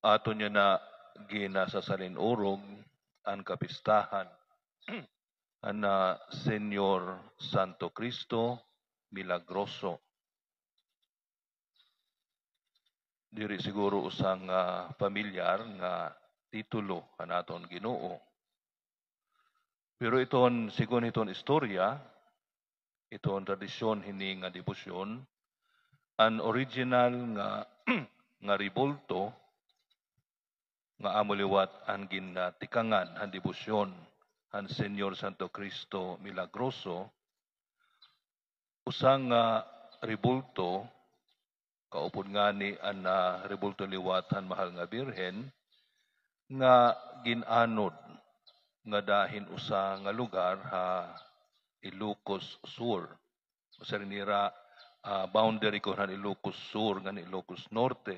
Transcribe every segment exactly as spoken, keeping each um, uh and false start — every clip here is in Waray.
Aton yana ginasasalin-urog an kapistahan han, ah, Señor Santo Cristo Milagroso. Diri siguro usa nga pamilyar nga titulo han aton Ginoo. Pero iton, segun hiton istorya, iton tradisyon hini nga debosyon, an original nga, nga rebulto nga amo liwat an ginatikangan han debosyon han Señor Santo Cristo Milagroso, usa nga rebulto, kaupod ngani an, ah, rebulto liwat han Mahal nga Birhen, nga gin-anod ngada hin usa nga lugar ha Ilocos Sur. Usa rin nira, ah, boundary kon han Ilocos Sur ngan Ilocos Norte.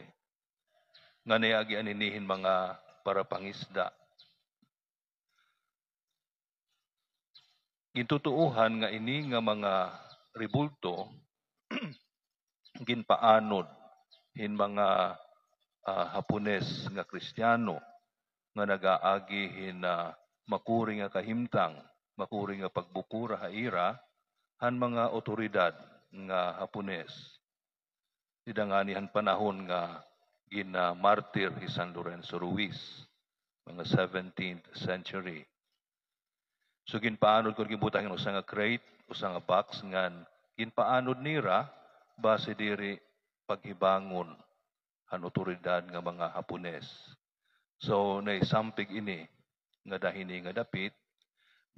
Nga naagi an ini hin mga parapangisda. Gintutuohan nga ini nga mga rebulto ginpaanod hin mga, ah, Hapones nga Kristiyano nga nag-aagi hin, ah, makuri nga kahimtang, makuri nga pagbukura ha ira han mga awtoridad nga Hapones. Dida ngani han panahon nga ginmartir hi San Lorenzo Ruiz, mga seventeenth century. So, ginpaanod kon ginbutang hin usa nga crate, usa nga box, ngan ginpaanod nira basi diri paghibangon han awtoridad nga mga Hapones. So, naisampig ini ngada hini nga dapit,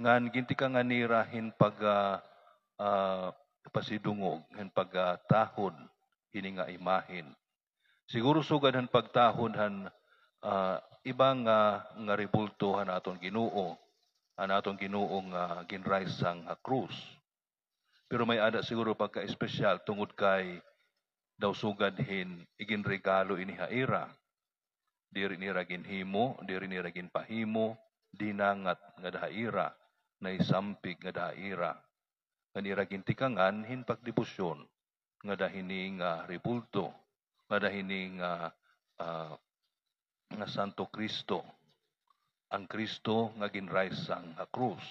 ngan gintikangan nira hin pag, ah, ah, pasidungog, hin pag, ah, tahod hini nga imahen. Siguro sugad han pagtahod han, ah, iba nga, nga rebulto han aton Ginoo, han aton Ginoo nga ginraysang ha krus. Pero may-ada siguro pagka-espesyal tungod kay daw sugad hin iginregalo ini ha ira. Diri nira ginhimo, diri nira ginpahimo, dinangat ngada ha ira, naisampig ngada ha ira. Ngan ira gintikangan hin pagdebosyon ngada hini nga rebulto, ngada hini nga, ah, nga Santo Cristo, an Cristo nga ginraysang ha krus.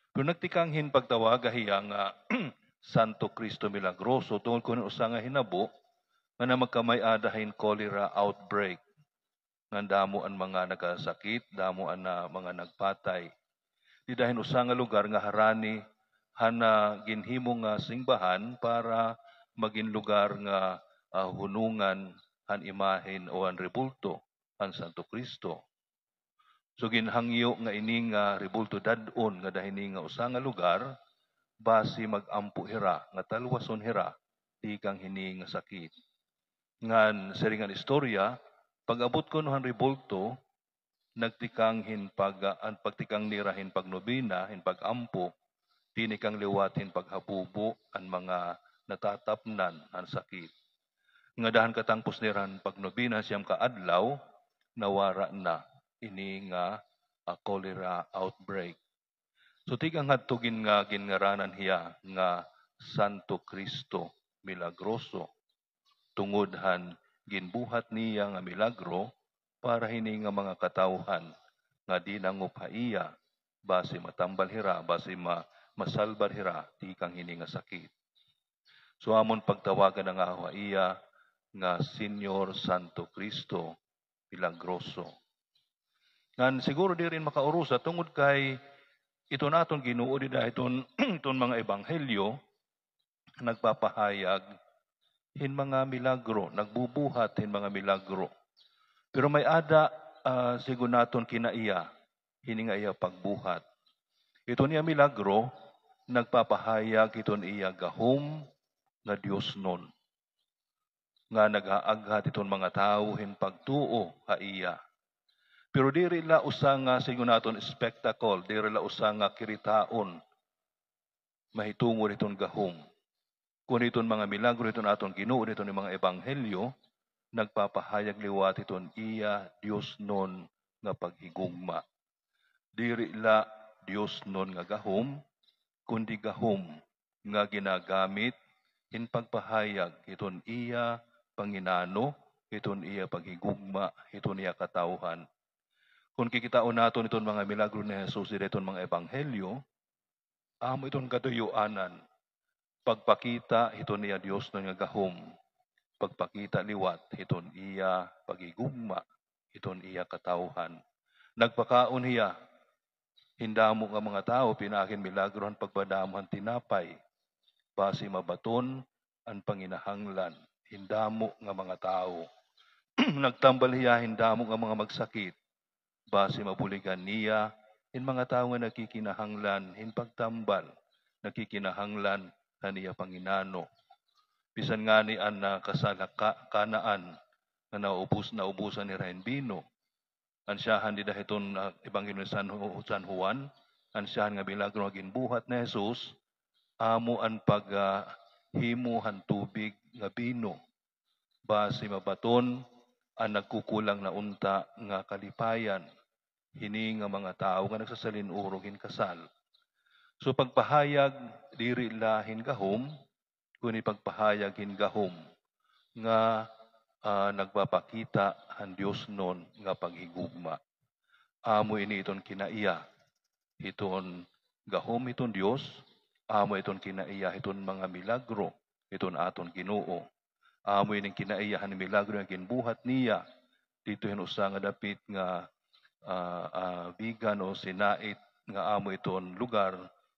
Pero nagtikang hin pagtawaga hiya nga Santo Cristo Milagroso tungod kon hin usa nga hinabo nga namagkamay-ada hin cholera outbreak, nga damo an mga nagkasakit, damo an, ah, mga nagpatay. Dida hin usa nga lugar nga harani han, ah, ginhimo nga singbahan para magin lugar nga, ah, hunongan han imahen o han rebulto han Santo Cristo. So, ginhangyo nga ini nga rebulto dad-on ngada hini nga usa nga lugar, basi mag-ampo hira, nga talwason hira tikang hini nga sakit. Ngan, siring an istorya, pag-abot kuno han rebulto, nagtikang hin pag-, an pagtikang nira hin pagnobena, hin pag-ampo, tinikang liwat hin paghabubo an mga natatapnan han sakit. Ngada han katangpos nira han pagnobena siyam ka adlaw, nawara na ini nga, ah, cholera outbreak. So, tikang hadto gin-, nga ginngaranan hiya nga Santo Cristo Milagroso. Tungod han ginbuhat niya nga milagro para hini nga mga katawhan nga dinangop ha iya, basi matambal hira, basi ma-, masalbar hira tikang hini nga sakit. So, amon pagtawagan an ngahaw ha iya nga Señor Santo Cristo Milagroso. Ngan siguro diri makaurusa tungod kay iton aton Ginoo dida hiton, hiton mga ebanghelyo, nagpapahayag hin mga milagro, nagbubuhat hin mga milagro. Pero may-ada, ah, sigon naton kinaiya, hini nga iya pagbuhat. Iton iya milagro, nagpapahayag hiton iya gahom nga diosnon, nga nag-aaghat hiton mga tawo hin pagtuo ha iya. Pero diri la usa nga, sigon naton, spectacle, diri la usa nga kiritaon mahitungod hiton gahom. Kundi iton mga milagro hiton aton Ginoo, hiton mga ebanghelyo, nagpapahayag liwat hiton iya diosnon nga paghigugma. Diri la diosnon nga gahom, kundi gahom nga ginagamit hin pagpahayag hiton iya panginano, hiton iya paghigugma, hiton iya katawhan. Kon kikitaon naton iton mga milagro ni Jesus dida hiton mga ebanghelyo, amo iton katuyoanan, pagpakita hiton iya diosnon nga gahom, pagpakita liwat hiton iya paghigugma, hiton iya katawhan. Nagpakaon hiya hin damo nga mga tawo pinaagi hin milagro han pagpadamo han tinapay, basi mabaton an panginahanglan hin damo nga mga tawo. Nagtambal hiya hin damo nga mga magsakit, basi mabuligan niya hin mga tawo nga nagkikinahanglan hin pagtambal, nagkikinahanglan han iya panginano. Bisan ngani an, ah, kasal ha Ka-, Canaan nga naubos, naubusan hira hin bino. An syahan dida hiton, ah, Ebanghelyo ni San Ju-, San Juan, an syahan nga milagro nga ginbuhat ni Jesus, amo an pag, ah, himo han tubig nga bino. Basi mabaton an nagkukulang na unta nga kalipayan hini nga mga tawo nga nagsasalin-urog hin kasal. So, pagpahayag diri la hin gahom, kundi pagpahayag hin gahom nga, ah, nagpapakita han diosnon nga paghigugma. Amo ini iton kinaiya hiton gahom hiton Dios, amo iton kinaiya hiton mga milagro hiton aton Ginoo. Amo ini kinaiya han milagro nga ginbuhat niya didto hin usa nga dapit nga, ah, ah, bigan o sinait nga amo iton lugar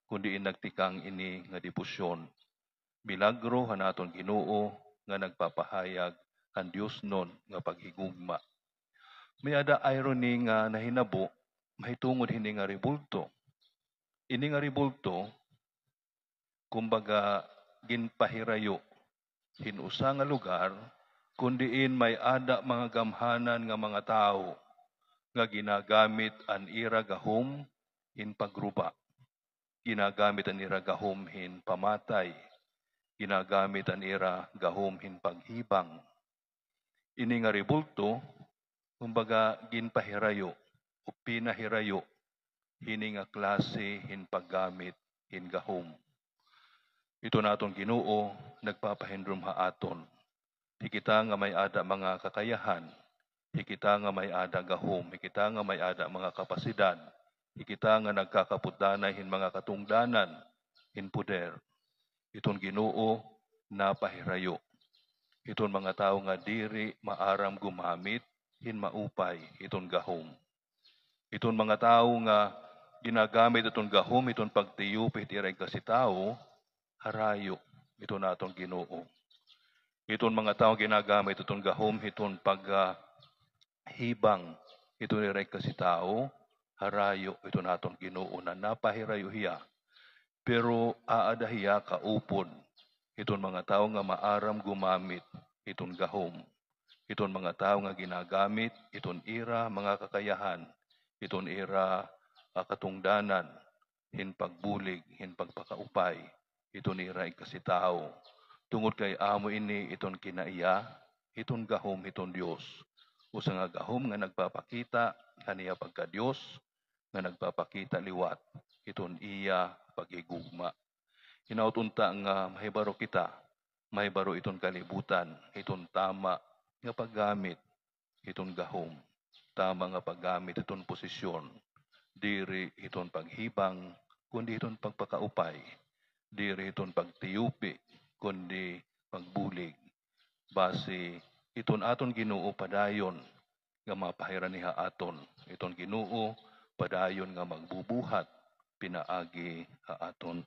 kon diin nagtikang ini nga debosyon. Milagro han aton Ginoo nga nagpapahayag han diosnon nga paghigugma. May-ada irony nga nahinabo mahitungod hini nga rebulto. Ini nga rebulto, kumbaga, ginpahirayo hin usa nga lugar kon diin may-ada mga gamhanan nga mga tawo nga ginagamit an ira gahom hin pagruba, ginagamit an ira gahom hin pamatay, ginagamit an ira gahom hin paghibang. Ini nga rebulto, kumbaga, ginpahirayo o pinahirayo hini nga klase hin paggamit hin gahom. Iton aton Ginoo nagpapahinrom ha aton. Hikita nga may-ada mga kakayahan, hikita nga may-ada gahom, hikita nga may-ada mga kapasidad, hikita nga nagkakaputdanay hin mga katungdanan hin poder, iton Ginoo napahirayo hiton mga tawo nga diri maaram gumamit hin maupay hiton gahom. Iton mga tawo nga ginagamit iton gahom hiton pagtiyupi hit ira igkasi tawo, harayo iton aton Ginoo. Iton mga tawo ginagamit iton gahom hiton pag, ah, hibang hiton ira igkasi tawo, harayo iton aton Ginoo na napahirayo hiya. Pero aada hiya kaupod hiton mga tawo nga maaram gumamit hiton gahom, hiton mga tawo nga ginagamit hiton ira mga kakayahan, hiton ira, ah, katungdanan, hin pagbulig, hin pagpakaupay hiton ira igkasi tawo. Tungod kay amo ini iton kinaiya hiton gahom hiton Dios, usa nga gahom nga nagpapakita han iya pagka-Dios, nga nagpapakita liwat hiton iya paghigugma. Hinaot unta nga mahibaro kita, mahibaro iton kalibutan hiton tama nga paggamit hiton gahom, tama nga paggamit hiton posisyon, diri hiton paghibang, kundi hiton pagpakaupay, diri hiton pagtiyupi, kundi pagbulig. Basi iton aton Ginoo padayon nga mapahiran ha aton, iton Ginoo padayon nga magbubuhat pinaagi ha aton.